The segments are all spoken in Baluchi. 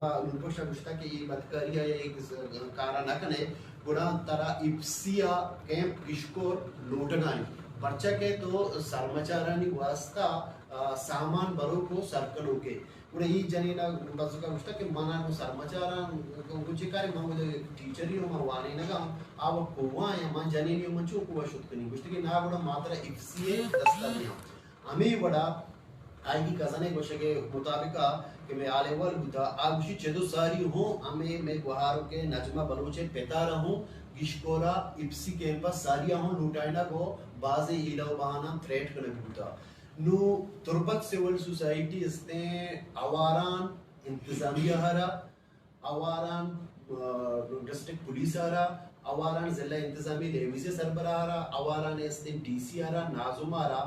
نوربخش ءَ گوشتگ کہ اے بدکاری ءَ یا اے کارا نہ کنے، گڑا ترا ایف سی ءِ کیمپ گشکور لوٹگا ایں، پرچا کہ تو سرمچارانی واسطہ، آ، سامان بروک و سرکنوک ئے۔ گڑا اے جنین ءَ بزگ ءَ گوشتگ کہ من ءَ گوں سرمچاراں گوں چے کارے، من گوں ٹیچری ہوں، من وانینگ ءَ آں، آ وت کوہ ءَ آں، من جنینی ہوں، من چوں کوہ ءَ شت کنیں؟ گوشتگ کہ نا، گڑا ما ترا ایف سی ءِ دست ءَ دیاں۔ ہمے وڑا آئی کزن ءِ گوشگ ءِ مطابق ءَ کہ مئے حال احوال بوتا، آ گوشی چد و ساری ہوں ہمے مئے گوہارک ءِ نجمہ بلوچ ءِ پتارا ہوں گشکورا ایف سی کیمپ ءَ ساری ءَ ہوں لوٹائینگ و بازیں ہیلہ و بہانہ تھریٹ کنگ بوتا۔ نوں تربت سول سوسائٹی استیں آواران انتظامیہ ءَ را، آواران، آ، ڈسٹرکٹ پولیس ءَ را، آواران ضلع انتظامی لیویز ءِ سربراہ ءَ را، آواران استیں ڈی سی ءَ را، ناظم ءَ را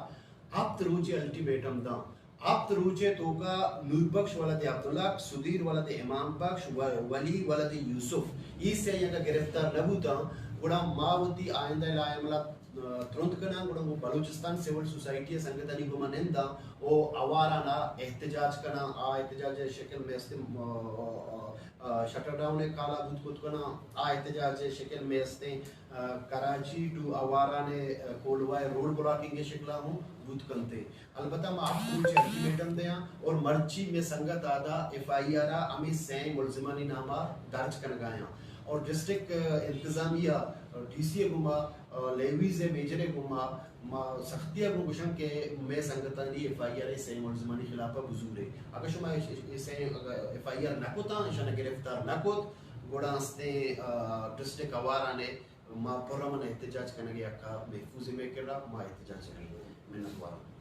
ہپت روچے الٹیمیٹم داں۔ ہپت روچے توکا نوربخش ولد عبدالحق، سدیر ولد امام بخش، و-، ولی ولد یوسف، اے سئے اگاں گرفتار نہ بوتاں، گڑا ما وتی آئندہ لاعمل ءَ ترند کناں، گڑا گوں بلوچستان سول سوسائٹی ءِ سنگتانی گوما ننداں و آواران ءَ احتجاج کناں۔ آ احتجاج ءِ شکل مئے استیں، آ، آ، آ، شٹر ڈاؤن ءِ کالا بوت کت کناں۔ آ احتجاج ءِ شکل مئے استیں، آ، کراچی ٹو آواران ءِ، آ، کولواہ ءِ روڈ بلاکنگ ءِ شکل ءَ ہوں بوت کنت۔ البتہ ما ہپت روچ الٹیمیٹم دیاں اور مرچی مئے سنگت آدا ایف آئی آر ءَ ہمے سئیں ملزمانی نام ءَ درج کنگ ءَ آیاں اور ڈسٹرکٹ، آ، انتظامیہ، آ، ڈی سی ءِ گوما، آ، لیویز ءِ میجر ءِ گوما ما سختی ءَ گوں گوشاں کہ مئے سنگتانی ایف آئی آر ءِ سئیں ملزمانی خلاف ءَ بزورے۔ اگاں شما اے، اے سئیں اگاں ایف آئی آر نہ کتاں، ایشاں گرفتار نہ کت، گڑا استیں، آ، ڈسٹرکٹ آواران ءِ ما پرامن احتجاج کنگ ءِ حق ءَ محفوظ ایں، مئے کرا ما احتجاج کنیں۔ منت وار۔